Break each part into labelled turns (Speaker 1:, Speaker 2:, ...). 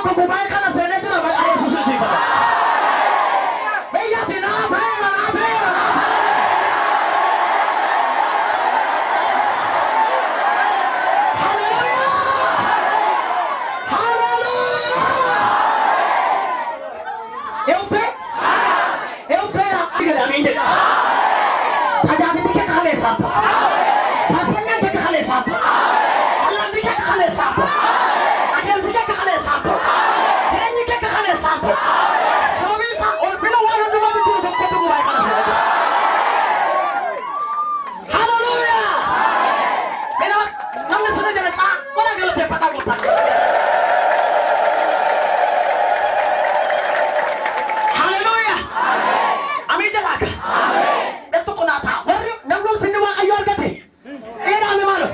Speaker 1: tokko gubaa'ee kana seenee jira maqaa Yesuusiin siif haa ta'u. Biyyatti naa ta'eera, naa ta'eera, naa ta'eera. Hallelujah! Hallelujah! Eewwee! Eewweera! Amiin jedha. Tajaajilli kee kaleessaan ta'a. Faarfannaan kee kaleessaan ta'a. Allaan kee kaleessaan ta'a. Adeemsi kee kaleessaan ta'a. Jireenyi kee kaleessaan ta'a. Sababiin isaa ulfina waan hundumaatti jiru tokkotu gubaa'ee kana seenaa jira. Hallelujah! Namni sana jala qola galateeffataa gooftaa. Hallelujah! Amiin jedhaa. Namni tokko naa ta'a. Warri namni ulfinni Waaqayyoo argate. Eedhaame maalo?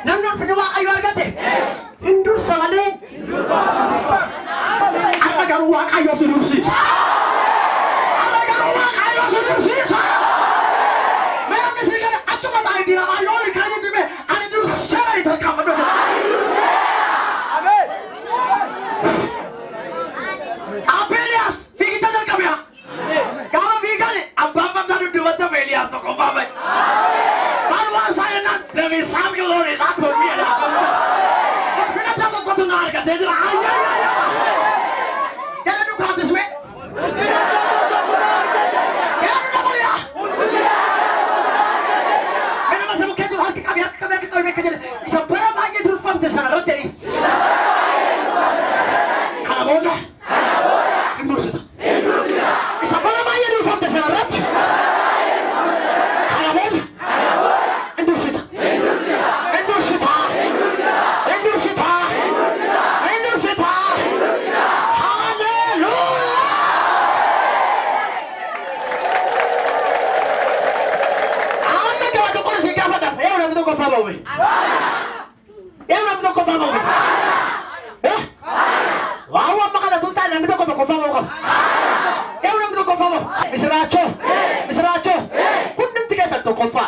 Speaker 1: Namni ulfinni Waaqayyoo argate. Hin dursa malee. Har'a garuu Waaqayyo si dursiisa. Har'a garuu Waaqayyo si dursiisa. Mee namni si gale achuma taa'ee diiramaa yoo oli kaanii dhibee ani durseera ni tarkaanfadhu jedha. Abbaa Eeliyaas fiigicha jalqabeera. Gaafa fiigan abbaan fardaa dudduubatti hafe Eeliyaas tokko baafame. Maal waan isaa jennaan there is some glory that for me. Ulfina tokkotu na argatee jira. Ayyaayyaayyaa. Jala dhukaatis mee. Jala dabaliyaa. Mee nama isa bukkee jiru harka qabi, harka qabi, harka qabi akka jedhe isa bara baay'ee durfamte sana irratti jedhi. Kana booda hin dursita. Isa bara baay'ee durfamte sana irratti kana booda hin dursita. Hin dursita. Hin dursita. Hin dursita. Hallelujah! Amma gaba tokko si gaafadha. Eewu namni tokko faa ba'ume. Eewu namni tokko faa ba'ume. Eh? Waaw amma kana tuutaa namni tokko tokko faa ba'u qaba. Eewu namni tokko faa ba'u. Misiraachoo. Misiraachoo. Hundumti keessan tokkoffaa.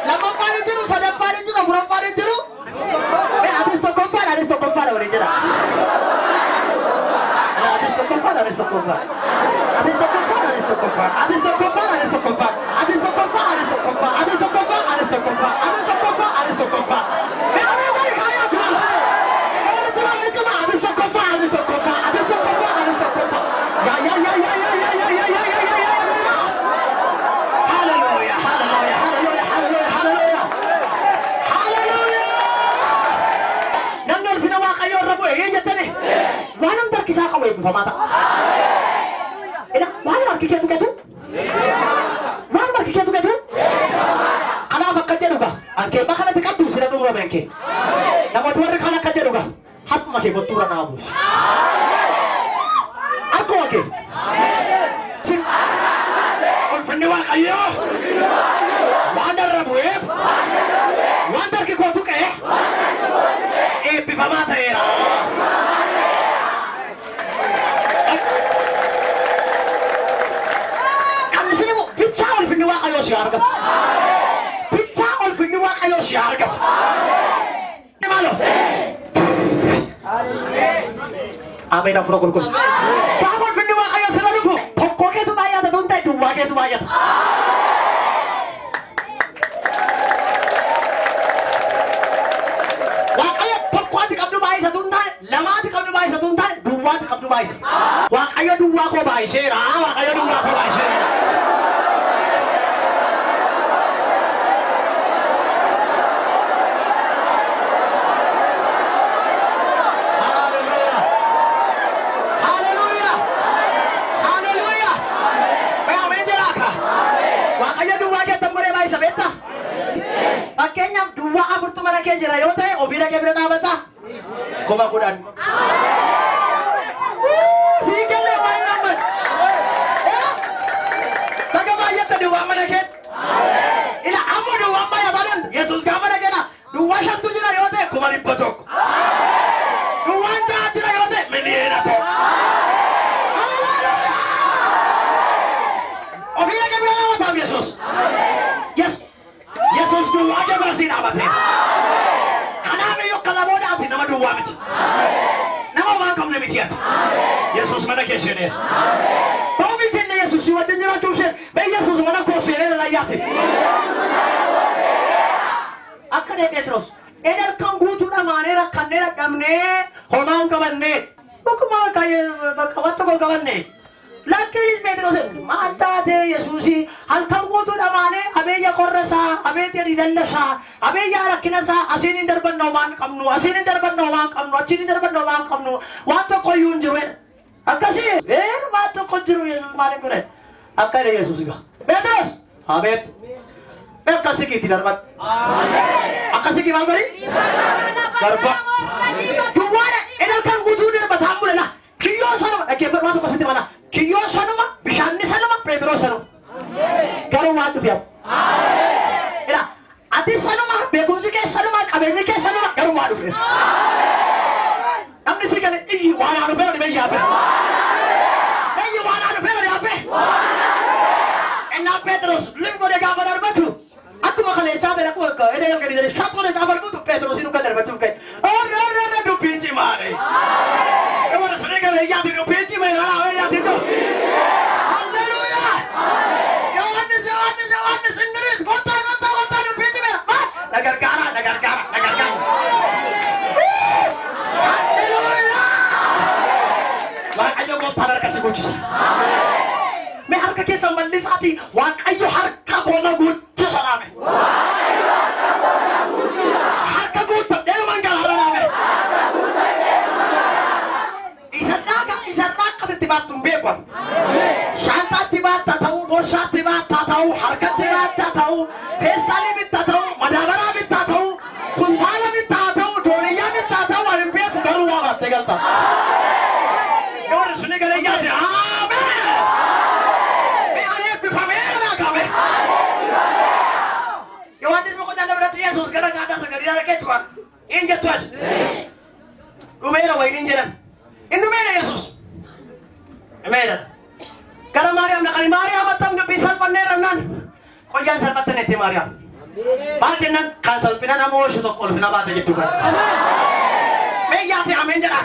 Speaker 1: Lammaffaan hin jiru, sadaffaan hin jiru, afuraffaan hin jiru. Mee atis tokkoffaadha, anis tokkoffaadha waliin jedha. Atis tokkoffaadha, anis tokkoffaadha. Atis tokkoffaadha, anis tokkoffaadha. Atis tokkoffaadha, anis tokkoffaadha. Atis tokkoffaa, anis tokkoffaa. Atis tokkoffaa, anis tokkoffaa. Atis tokkoffaa, anis tokkoffaa. Mee ameen godhi kaayaa tuma. Walitti tuma, walitti tuma. Atis tokkoffaa, anis tokkoffaa. Atis tokkoffaa, anis tokkoffaa. Yaa yaa yaa yaa yaa yaa yaa yaa yaa yaa yaa yaa yaa. Hallelujah, hallelujah, hallelujah, hallelujah, hallelujah. Hallelujah! Namni ulfina Waaqayyoo irra bu'e hin jettani? Waan humna harkisaa qabu eebbifamaa ta'a. Ila waan harki keetu keetu? Waan harki keetu keetu? Kanaaf akka jedhu gaa ankee kanatti qabdu sira xumurame ankee. Namooti warri kaan akka jedhu gaa harkuma kee kottuura naa buusi. Harkuma kee. Ulfinni Waaqayyoo waan irra bu'eef waan harki koo tuqee eebbifamaa ta'eera. Kan isin himu bichaa ulfinni Waaqayyoo si argatu. Bichaa ulfinni Waaqayyoo si argatu. Maalo? Ameen afura qulqullu. Gaafa ulfinni Waaqayyoo sirra dhufu tokkoo keetu baay'ata tun ta'e duwwaa keetu baay'ata. Waaqayyo tokko ati qabdu baay'isa tun ta'e lama ati qabdu baay'isa tun ta'e duwwaa ati qabdu baay'isa. Waaqayyo duwwaa koo baay'iseera. Waaqayyo duwwaa koo baay'iseera. Hallelujah. Hallelujah. Hallelujah. Mee ameen jedhaa ka. Waaqayyo duwwaa keettan godhee baay'isa beektaa? Fakkeenyaaf duwwaa afurtu mana kee jira yoo ta'e ofii dhaqee bira dhaabata. 10,000. Sii kennee waa'ee amman. Baga baay'atta duwwaa mana kee. Ila amma duwwaan baay'ataa deemtu. Yesuus gaafa dhaqeedha. Duwwaa shantu jira yoo ta'e 100,000. Duwwaan ja'a jira yoo ta'e 1,000,000. Hallelujah! Ofii dhaqee bira dhaabataam Yesuus. Yes. Yesuus duwwaa kee bira sii dhaabateera. duwwaa miti. Nama waan qabne miti ati. Yesuus mana kee seeneera. Ba'uu miti jenne Yesuus si wajjin jiraachuuf seen. Mee Yesuus mana koo seeneera layyaati. Akka dhee Phexros. Edel kan guutuu dhamaanee rakkannee dhaqabnee homaa hin qabanne. Dhuguma bakka waan tokko hin qabanne. Lakkinis Phexros maal taate Yesuusi halkan guutuu dhamaanee abeeyya qorra isaa, abeeyya didalla isaa, abeeyya rakkina isaa asiin hin darbanna homaa hin qabnu, asiin hin darbanna homaa hin qabnu, achiin hin darbanna homaa hin qabnu, waan tokko iyyuu hin jiru. Akkasii waan tokko hin jiru Yesuus maal hin godhe? Akka jedhe Yesuus egaa. Phexros abeet akkasii kiitti darbadhu. Akkasii maal godhi? Darba. Duwwaadha edel kan guutuu darbataan bule la. Kiyyoo sanuma dhaggeeffadhu waan tokko sitti mala. Kiyyoo sanuma bishaanni sanuma Phexros sanuma. Garuu waan dhufe amma. Ila ati sanuma beekumsi kee sanuma qabeenyi kee sanuma garuu waan dhufe. Namni si gale iyyi waan haa dhufee dhibee yaabbe. Iyyi waan haa dhufee yaabbe. Innaa Phexros lif godhee gaafa darbatu akkuma kaleessaa ta'e akkuma edee gadi jedhe shat godhee gaafa darbatu Phexros dhuga darbachuuf ka'e. Orre orre orre dubbiin cimaadhe. Warra siree galee yaati dubbiin cimee alaa yaati jiru. Halleluuyaa. Yohaannis Yohaannis Yohaannis Ingiriis kottaa kottaa kottaa dubbiin cimeera. Na gargaara na gargaara na gargaara. Halleluuyaa. Waaqayyo gooftaan harka si guuchisa. Mee harka keessan bal'isaati Waaqayyo harka koo na guuchisa dhaame. Harka guuttadhee dhuman gaara dhaame. Isarraa akkasitti baattu hin beeku. Shaantaatti baatta ta'uu, borsaatti baatta ta'uu, harkatti baatta ta'uu, feestaalii bittaa ta'uu, madaabaraa bittaa ta'uu, kuntaala bittaa ta'uu, dooniyyaa bittaa ta'uu ani hin beeku garuu waa baattee galta. Warri suni galee yaate ameen. Mee ani eebbifamee naa qabe. Yohaannis boqonnaa lama irratti Yesuus gara gaadhaa sagaliidhaa dhaqee turan. Hin jettu ati. Dhumeera wayiniin jedhan. Inni dhumeera Yesuus. Dhumeera. Gara Maariyaam dhaqanii Maariyaam attam dubbii salphanneerra naan. Qoyyaan salphatten jettee Maariyaam. Maal jennaan kan salphina nama oolchu tokko ulfina baata jettu kana. Mee yaate ameen jedhaa.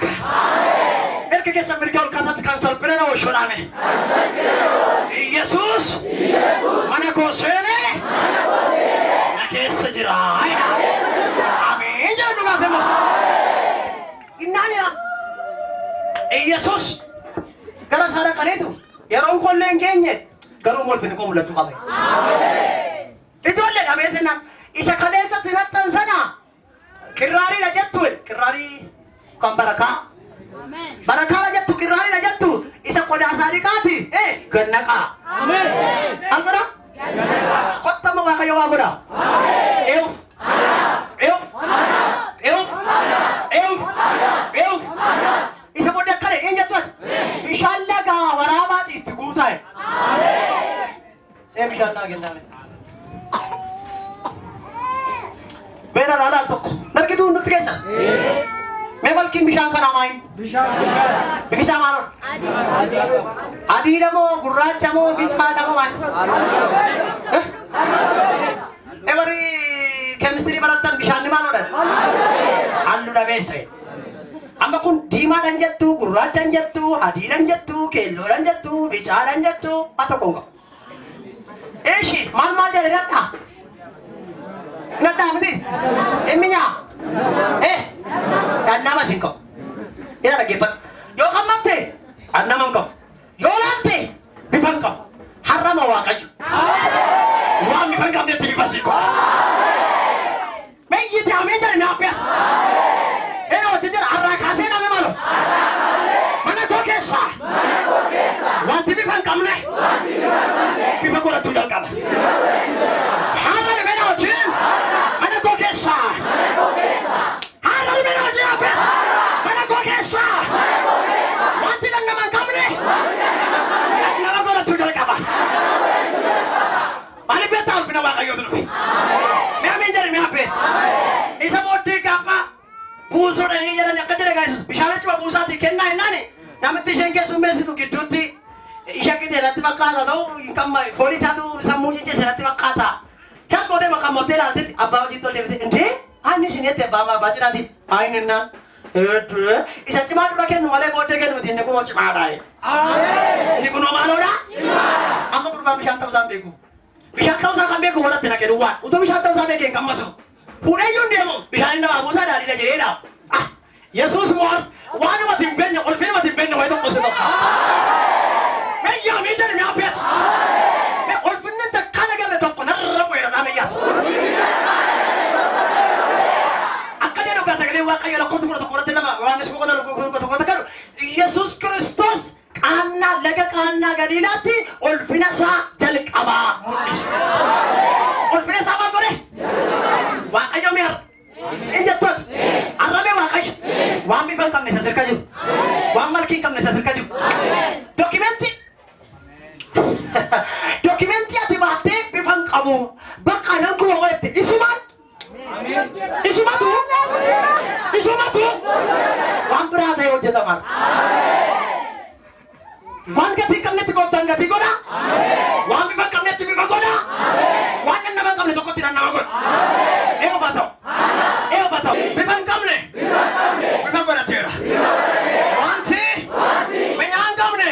Speaker 1: Mirga keessa mirga ol kaasaatti kan salphina nama oolchu dhaame. Yesuus mana koo seenee na keessa jira. Ameen jedha dhugaaf immoo. Innaanidha. Yesuus gara isaa dhaqaniitu yeroon kollee hin geenye garuu ulfinni koo mul'achuu qaba. Ijoollee dhabee jennaan isa kaleessatti naqxan sana qirraariidha jettu qirraarii kan barakaa. Barakaadha jettu qirraariidha jettu isa qodaa isaa dhiqaati gad naqaa. Maal godha? Qottama Waaqayyo waa godha. Eewuf. Eewuf. Eewuf. Eewuf. Eewuf. Isa booddee akkana hin jettu ati. Bishaan lagaa waraabaati itti guutaa'e. Ee bishaan naa kenname. Beera laalaa tokko. Nargituu hundumti keessa. Mee malkiin bishaan kanaa maayin? Bifi isaa maal? Adiidha moo gurraacha moo bicaadha moo maal? Ee warri keemistirii barattan bishaanni maal godhan? Halluu dhabeessa. Amma kun diimaadhaan jettu, gurraachaan jettu, adiidhaan jettu, keelloodhaan jettu, bicaadhaan jettu, haa tokko hin qabu. Eeshi maal maal jedhe nadhaa? Nadhaa miti? Inni nyaa? Dhandhama sin qabu. Ina dhaggeeffadhu. Yoo qammamte dhandhama hin qabu. Yoo laalte bifa hin qabu. Har'ama Waaqayyo. Waan bifa hin qabnetti bifa sii godha. Meeyyiti ameen jedhe naaf beeka. Ena wajjin jira har'aa kaasee name malo. Mana koo keessa. Wanti bifa hin qabne. Bifa godhachuu jalqaba. Har'a dhimee na wajjin. Mana koo keessa. Har'a dhimee na wajjin hafe. Mana koo keessa. Wanti dhandhama hin qabne. Dhandhama godhachuu jalqaba. Maaliif beektaa ulfina Waaqayyootu dhufe? Mee ameen jedhe mee hafe. Isa booddee gaafa buusuudhaan jedhan akka jedhe gaa Yesuus bishaanichuma buusaatii kennaa jennaani namitti isheen keessummeessitu gidduutti isha qixee natti fakkaata ta'uu hin qabma foolii isaatu sammuu ciccise natti fakkaata. Kan gootee maqaa murtee ilaaltetti abbaa hojiitti ol deebite indee anni isin jette abbaa abbaa cidhaati haa inni naan Isa cimaa dura kennu malee booddee kennu miti inni kunoo cimaadha. Inni kunoo maaloodha? Amma gurbaan bishaan ta'uusaa hin beeku. Bishaan ta'uusaa kan beeku walatti naqe duwwaa. Utuu bishaan ta'uusaa beekee hin qammasu. Fuudheeyyuu hin deemu. Bishaan namaa buusaa daadhiidha jedheedha. Ah! Yesuus moor waanuma hin beekne ulfinuma hin beekne wayii tokko si tokko. Meeyyaa mii jedhu mi'a beeku. Mee ulfinni takkaan agarre tokko narra bu'eera dhaa meeyyaatu. Akka jedhu gaa sagalee Waaqayyo lakkoofsa 11 irratti 2 Yohaannis boqonnaa 11 irratti Yesuus Kiristoos qaannaa laga qaannaa Galiilaatti ulfina isaa jalqabaa mul'ise. Ulfina isaa maal godhe? Waaqayyo mi'a in jettooti. Arrabee Waaqayyo waan bifa hin qabne isa sirka jiru. Waan malkii hin qabne isa sirka jiru. Dokimentii ati baaftee bifa hin qabu. Bakka nan kuma godhette isumaan isumatu isumatu waan biraa ta'e hojjetama. Waan gatii hin qabnetti gooftaan gatii godha. Waan bifa hin qabnetti bifa godha. Waan dhandhama hin qabne tokkotti dhandhama godha. Eeyof haa ta'u. Eeyof haa ta'u. Bifa hin qabne bifa godhateera. Wanti mi'aa hin qabne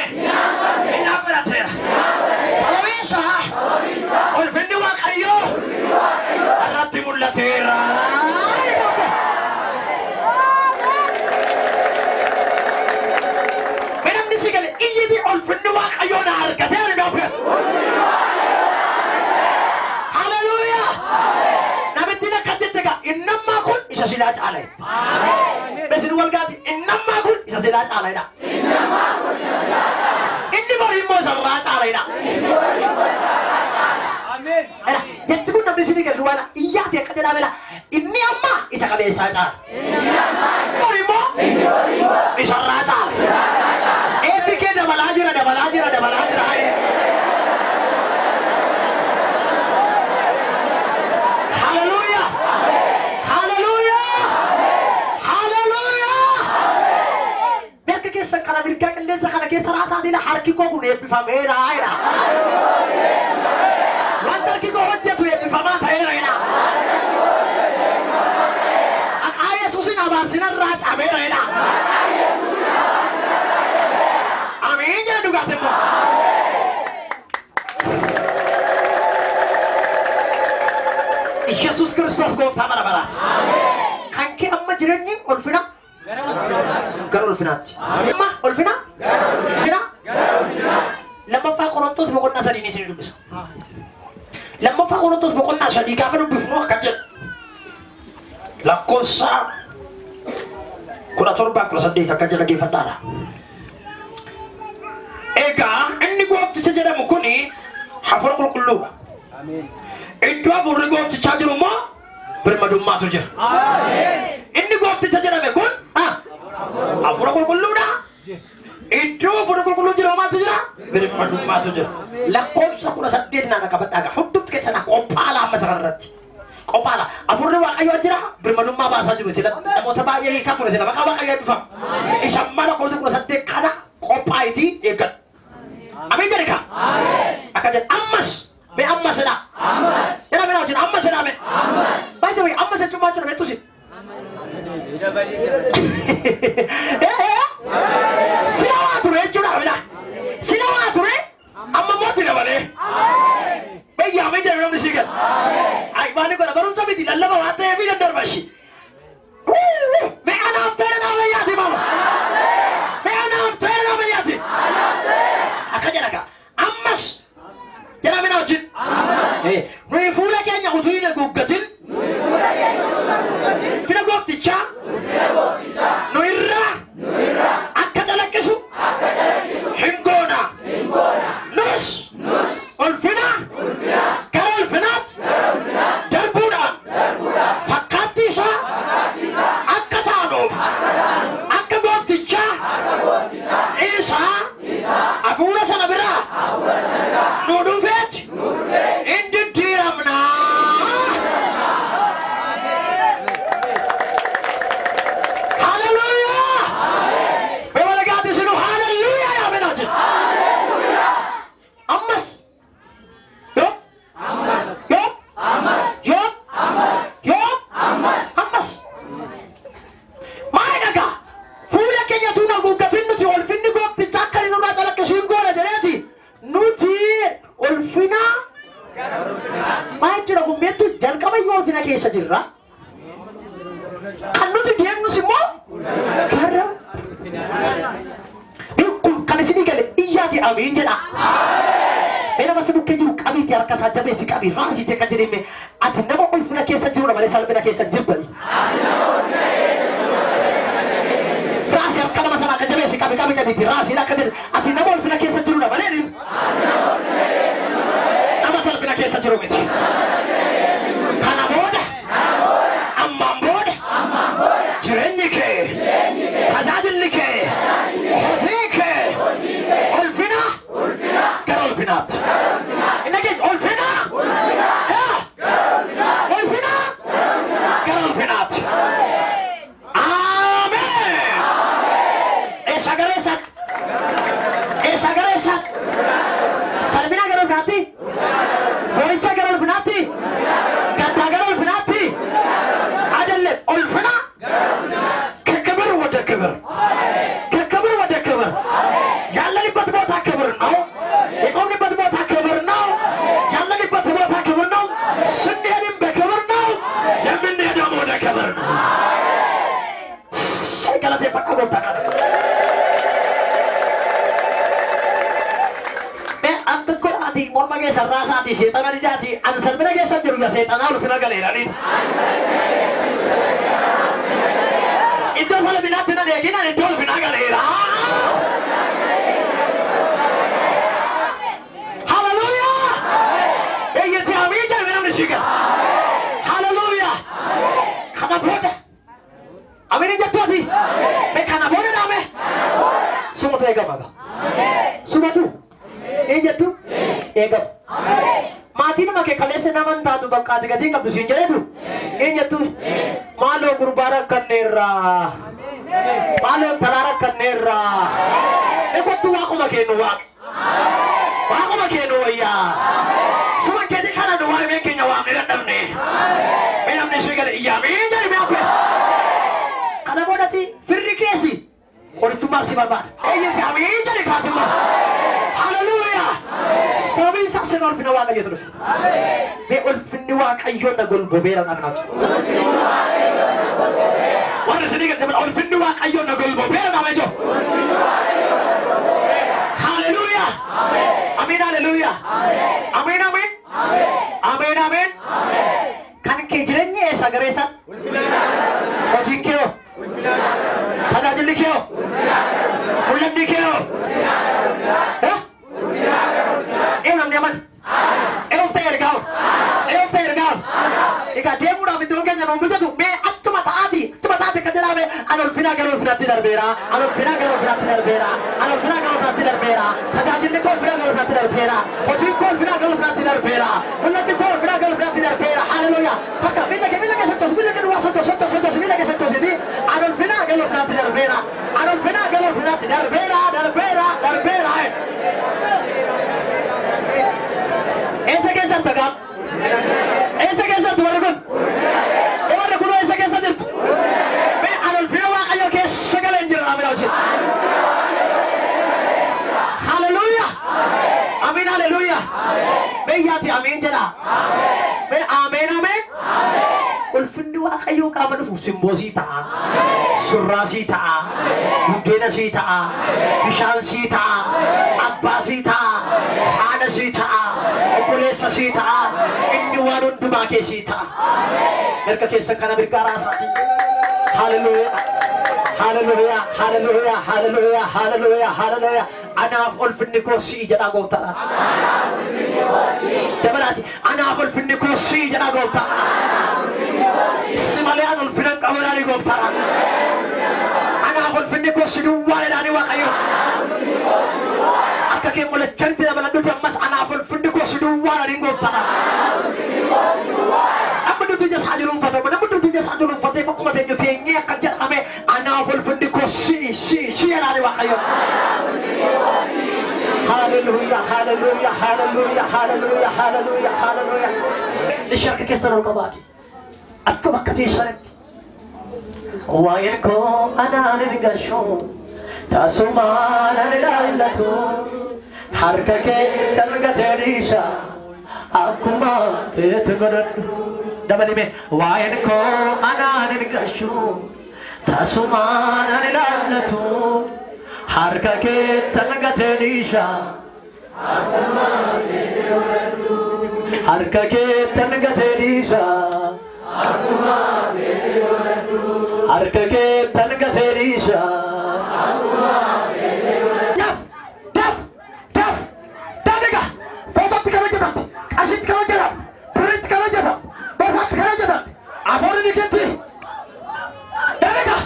Speaker 1: mi'aa godhateera. Sababiin isaa ulfinni Waaqayyoo irratti mul'ateera. Mee namni si gale iyyiti ulfinni Waaqayyoo na argateera doobe. Haleluuyaa! Namitti akka jette gaa innammaa kun isa silaa caala. Besin wal gaati innammaa kun isa silaa caala. Inni bori immoo isa irraa caala. Era jechi kun namni isinii galu waan iyyaati akka jedhaa bela inni amma isa qabeessaa caala. Bori immoo isa irraa caala. Eebbi kee dabalaa jira dabalaa jira dabalaa jira. Haleluuyaa! Haleluuyaa! Haleluuyaa! Mirga keessa kana mirgaa qilleensa kana keessa raasaatiin harki koo kun eebbifameera jedha. Wanta harki koo hojjetu eebbifamaa ta'eera jedha. Maqaa Yesuusin abaarsinarraa cabeera jedha. Amiin jedha dhugaatti immoo. Yesuus Kiristoos gooftaa bara baraati. Kan kee amma jireenyi ulfina gara ulfinaatti. Amma ulfina gara lammaffaa Qorontos boqonnaa 3 ni dubbisa. Lammaffaa Qorontos boqonnaa 3 gaafa dubbifnu akka jedhu lakkoofsa 17 18 akka jedha geeffadhaadha. Egaa inni goofticha jedhamu kuni hafuura qulqulluudha. Iddoo hafuurri gooftichaa jiru immoo birmadummaatu jira. Inni goofticha jedhame kun hafuura qulqulluudha. Iddoo hafuurri qulqulluun jiru maaltu jira? Birmadummaatu jira. Lakkoofsa 18 naana qabadhaa gaa hundumti keessan qophaa'aa amma isa kanarratti. Qophaa'aa. Hafuurri Waaqayyoo jira birmadummaa baasaa jiru sila namoota baay'ee hiikaa ture sila maqaa Waaqayyoo eebbifamu. Isa amma lakkoofsa 18 kana qophaa'itii eeggadhu. Amiin jedhi kaa. Akka jedhe ammas mee ammas jedhaa. Jedhaa mee wajjin ammas jedhaa mee. Baay'ee wayii ammas jechuun maal jechuudha beektu isin? Sila waa ture jechuudha bila. Sila waa ture amma immoo itti dabalee. Biyya ameen jedhu namni sii gala. Ay maali godha barumsa miti lallaba waan ta'eef hin darba ishii. Mee anaaf ta'e naa bayyaati maama. Mee anaaf ta'e naa bayyaati. Akka jedha gaa ammas jedha mina wajjin. Nuyi fuula keenya utuu hin haguuggatin ulfina gooftichaa nu irra Kan nuti deemnus immoo gara kun kan isinii gale iyyaati amiin jedha. Mee nama si bukkee jiru qabiitii harka isaa jabeessi qabii raasitee kan jedhame ati nama ulfina keessa jirudha malee salphina keessa hin jirtu. Raasi harka nama sana akka jabeessi qabii qabii qabiitii raasiin akka jedhu ati nama ulfina keessa jirudha malee nama salphina keessa jiru miti. Kana booda ammaan booda jireenyi kee tajaajilli kee hojii kee ulfina gara ulfinaatti. Inni keenya ulfina ulfina gara ulfinaatti. Ameen. Eessa gara eessa? Eessa gara eessa? Salphina gara ulfinaatti? Boo'icha gara ulfinaatti? Gaddaa gara ulfinaatti? አይደለም ulfina ከክብር ወደ ክብር ከክብር ወደ ክብር ያለንበት ቦታ ክብር ነው። የቆምንበት ቦታ ክብር ነው። ያለንበት ቦታ ክብር ነው። ስንሄድም በክብር ነው። የምንሄደውም ወደ ክብር ነው። ገለቴ ፈቃ ጎብታ ቃል Ati morma keessa raasaati seexana didaati ani salphina keessa jiru ya seexanaa ulfina galeeraniin. Iddoo salphinaatti nan eegin ani iddoo ulfinaa galeera. Haleluuyaa! Eeyyati amiin jedhame namni ishii gala. Haleluuyaa! Kana booda amiin jettu ati mee kana booda dhaame sumatu eegama gaa sumatu. Ejjattu eegama. Maatiin nama kee kaleessa nama hin taatu bakka ati gatii qabdu siin jedhetu ejjattu maaloo gurbaa rakkanneerraa maaloo intalaa rakkanneerraa eeggattu waaquma kennu waaqi waaquma kennu wayyaa suma keeti kana nu waa'ee keenya waamne dadhabne mee namni ishee gala iyyaamee jedhi mee abbe kana boodatti firri keessi qorichummaaf si barbaada ejjatti ameen jedhi kaatimmaa. Hallelujah. Sababiin isaa sirna ulfina Waaqayyootu dhufe. Mee ulfinni Waaqayyoo na golbobeera dhabnaatu. Warri isinii gaddaban ulfinni Waaqayyoo na golbobeera dhabna ijoo. Hallelujah. Ameen hallelujah. Ameen ameen. Ameen ameen. Kan kee jireenyi eessa gara eessa? Hojiin kee hoo? Tajaajilli kee hoo? Mul'anni kee hoo? Eewu namni aman? Eewu ta'e ergaa? Eewu ta'e ergaa? Egaa deemuudhaaf iddoon keenya nu mijatu mee achuma ta'aati kan jedhame ani ulfinaa gara ulfinaatti darbeera ani ulfinaa gara ulfinaatti darbeera ani ulfinaa gara ulfinaatti darbeera tajaajilli koo ulfinaa gara ulfinaatti darbeera hojiin koo ulfinaa gara ulfinaatti darbeera mul'anni koo ulfinaa gara ulfinaatti darbeera haleluuyaa takka miila kee sochoosi miila kee duwwaa sochoosi sochoosi miila kee sochoositi ani ulfinaa gara ulfinaatti darbeera ani ulfinaa gara ulfinaatti darbeera darbeera darbeera. Eessa keessatti argamu? Eessa keessatti warri kun? Warri kun eessa keessa jirtu? Mee ani ulfina Waaqayyoo keessa galee hin jiru amina hojii. Haleluuyaa! Amiin haleluuyaa! Mee iyyaati amiin jedhaa. Mee ameen ameen. Ulfinni Waaqayyoo qaama dhufu simboo sii ta'a, surraa sii ta'a, buddeena sii ta'a, bishaan sii ta'a, abbaa sii ta'a, haadha sii ta'a, obboleessa sii ta'a, inni waan hundumaa kee sii ta'a. Mirga keessa kana mirga raasaati. Haleluuyaa! Haleluuyaa! Haleluuyaa! Haleluuyaa! Haleluuyaa! Haleluuyaa! Anaaf ulfinni koo sii jedhaa gooftaadhaan. Dabalaati anaaf ulfinni koo sii jedhaa gooftaadhaan. Si malee an ulfina hin qabu jedhanii gooftaadhaan. Anaaf ulfinni koo si duwwaa jedhanii Waaqayyo. Akka kee mul'achanitti dabaladhuuti ammas anaaf ulfinni koo si duwwaa jedhanii gooftaadhaan. Namni nuti ija isaa jiruunfatama namni nuti ija isaa jiruunfatee bakkuma teenyu teenyee akka jedhame anaaf ulfinni koo si si si jedhanii Waaqayyo. Hallelujah, hallelujah, hallelujah, hallelujah, hallelujah, hallelujah. Ishee harka keessan ol qabaati. Akkuma akka teessanitti. Waa'een koo anaan hin gashu tasumaan an ilaallatu harka kee dalgatee dhiisa akkuma keetti godhadhu. Dabalime waa'een koo anaan hin gashu tasumaan ani ilaallatu harka keettan gatee dhiisha harka keettan gatee dhiisha harka keettan gatee dhiisha. Daf daf daf dafiga footootti kan hojjetamte qarshiitti kan hojjetamte birriitti kan hojjetamte bofaatti kan hojjetamte afoorri ni kentti dafiga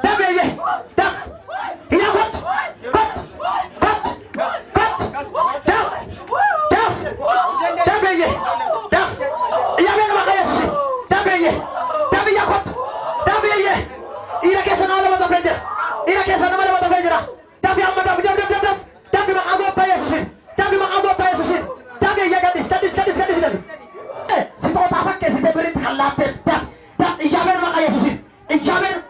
Speaker 1: dafeeyye daf iyya kottu kottu kottu kottu daf daf dafeeyye daf iyya beena maqaa Yesuusi dafeeyye daf iyya kottu dafeeyye dhiira keessa nama lama dafee jira dhiira keessa nama lama dafee jira dafi amma dafi daf daf daf daf dafi maqaa gooftaa Yesuusiin dafi maqaa gooftaa Yesuusiin dafi iyya gadhis gadhis gadhis gadhis dafi sixootaa fakkeessitee biritti kan laattee daf daf iyya beena maqaa Yesuusiin iyya beena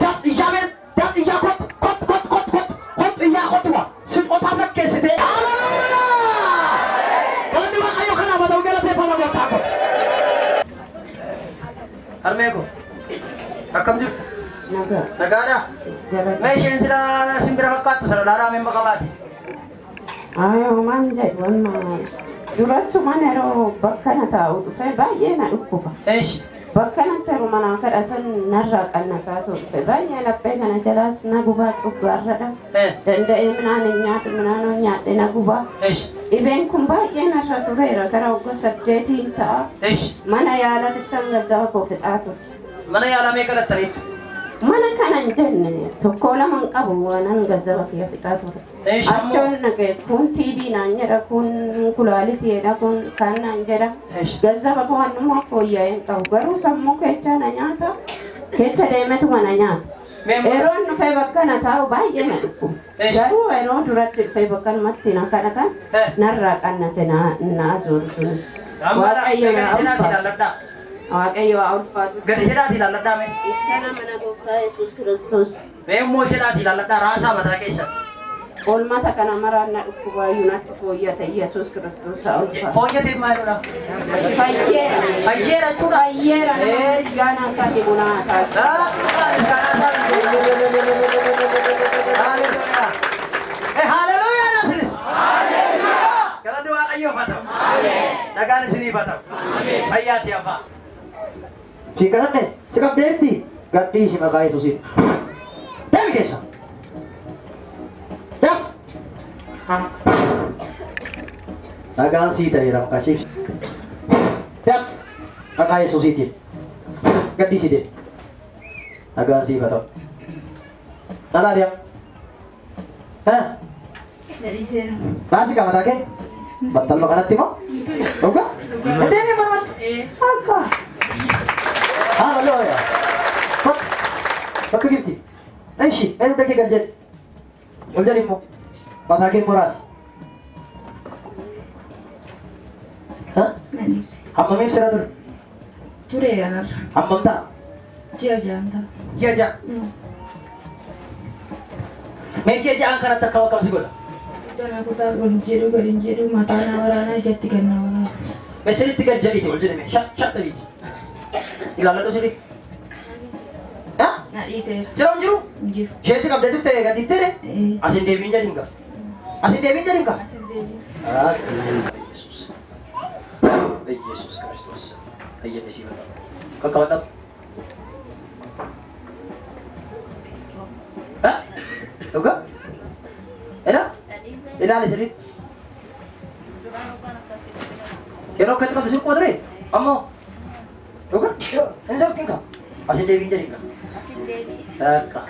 Speaker 1: daf iyya beena daf iyya kottu kottu kottu kottu kottu kottu iyya kottu waa sixootaa fakkeessitee haleluuyaa galanni Waaqayyo kanaaf haa ta'u galateeffama gooftaa koo. Harmee koo akkam jirtu?
Speaker 2: Nagaa.
Speaker 1: Nagaadhaa?
Speaker 2: Galata.
Speaker 1: Mee isheen silaa simbira fakkaattu sana laalaa mee maqaa baati?
Speaker 2: Ayoo jedhu amma durattumaan yeroo bakka na taa'u dhufe baay'ee na dhukkuba.
Speaker 1: Eeshi.
Speaker 2: Bakka natti yeroo manaa kadhatan narraa qannasaa turte baay'ee laphee kana jalaas na gubaa cuggaarradha. Danda'ee minaan hin nyaadhu minaan hin nyaadhe na gubaa.
Speaker 1: Eeshi.
Speaker 2: Dhibeen kun baay'ee narra tureera gara waggaa 8 ta'a.
Speaker 1: Eeshi.
Speaker 2: Mana yaalaatti hanga koo fixaa ture.
Speaker 1: Mana yaalaa meeqa dhattaniittu?
Speaker 2: Mana kana hin jenne tokko lama hin qabu waanan gazzaba kiyya fixaa ture.
Speaker 1: Eeshi ammoo.
Speaker 2: Achoon naqe kun TB naan jedha kun kulaalitii jedha kun kaan naan jedha.
Speaker 1: Eeshi.
Speaker 2: Gazzaba koo hannuma fooyya'ee hin qabu garuu sammuu keessa na nyaata keessa deemetuma na nyaata.
Speaker 1: Mee immoo.
Speaker 2: Yeroo inni dhufee bakka na taa'u baay'ee na dhukkuba.
Speaker 1: Eeshi.
Speaker 2: Garuu yeroo duratti dhufee bakka namatti na kadhatan narraa qannase na na azuuru sunis.
Speaker 1: Amma
Speaker 2: Waaqayyo
Speaker 1: gadi
Speaker 2: haa
Speaker 1: jedhaatii
Speaker 2: ulfaatu.
Speaker 1: ilaalladhaa.
Speaker 2: Waaqayyo haa ulfaatu.
Speaker 1: Gadi jedhaatii ilaalladhaa mee.
Speaker 2: Ittana mana gooftaa Yesuus Kiristoos.
Speaker 1: Mee immoo jedhaatii ilaalladhaa raasaa mataa keessa.
Speaker 2: Olmata kana maraan na dhukkubaayyuu natti fooyyate Yesuus Kiristoos haa ulfaatu.
Speaker 1: Fooyyatee maalidha?
Speaker 2: Fayyeera.
Speaker 1: Fayyeera jechuudha.
Speaker 2: Fayyeera nama misgaanaa isaa himu naa taasisa.
Speaker 1: Haleluuyaa nasiris. Galanni Waaqayyoof haa ta'u. Nagaan isiniif haa ta'u. Fayyaati abbaa. Si kadhanne si qabdeetti gadhiisi maqaa Yesuusiin. Deemi keessa. Daf. Nagaan sii ta'eera maqaa ishee. Daf. Maqaa Yesuusiitiin. Gadhiisi deemi. Nagaan siif haa ta'u. Dhalaa deema. Haa?
Speaker 3: Dhadhiiseera.
Speaker 1: Baasi qaba mataa kee? Battaluma kanatti moo? Dhugaa? Deemi manumatti. Akka. Haleluuyaa. Bakka. Bakka gifti. Ishi, mee dugda kee gad jedhi. Ol jedhi immoo. Mataa kee muraasi. Ha?
Speaker 3: Nadhiise.
Speaker 1: Hammamiif sira ture?
Speaker 3: Tureera narra.
Speaker 1: Hammam ta'a?
Speaker 3: Ji'a ja'an ta'a.
Speaker 1: Ji'a ja'a. Mee ji'a ja'aan kanatti akkam akkam si godha?
Speaker 3: Dana kutaa ol hin jedhu gad hin jedhu mataa na waraanaa ijatti gad na waraana.
Speaker 1: Mee sirriitti gad jedhiiti ol jedhi mee shat shat jedhiiti. Ilaalladhu sirriitti. Ha?
Speaker 3: Nadhiiseera.
Speaker 1: Jira hin jiru?
Speaker 3: Hin jiru.
Speaker 1: Isheen si qabdee turte gad dhiiftee
Speaker 3: Ee.
Speaker 1: As hin deebiin jedhiin gaa. As hin deebiin jedhiin gaa.
Speaker 3: As hin deebiin.
Speaker 1: Yesuus. Yesuus Kiristoos. Ayyaanni siif haa ta'u. Qaqqabadhaa. Ha? Dhugaa? Ela? Ilaali sirriitti. Yeroo akkatti qabdu sirrii qoodree? Ammoo? Dhugaa? Hin sokkin kaa? As hin deebiin jedhiin gaa.
Speaker 3: As hin deebiin.
Speaker 1: Takka.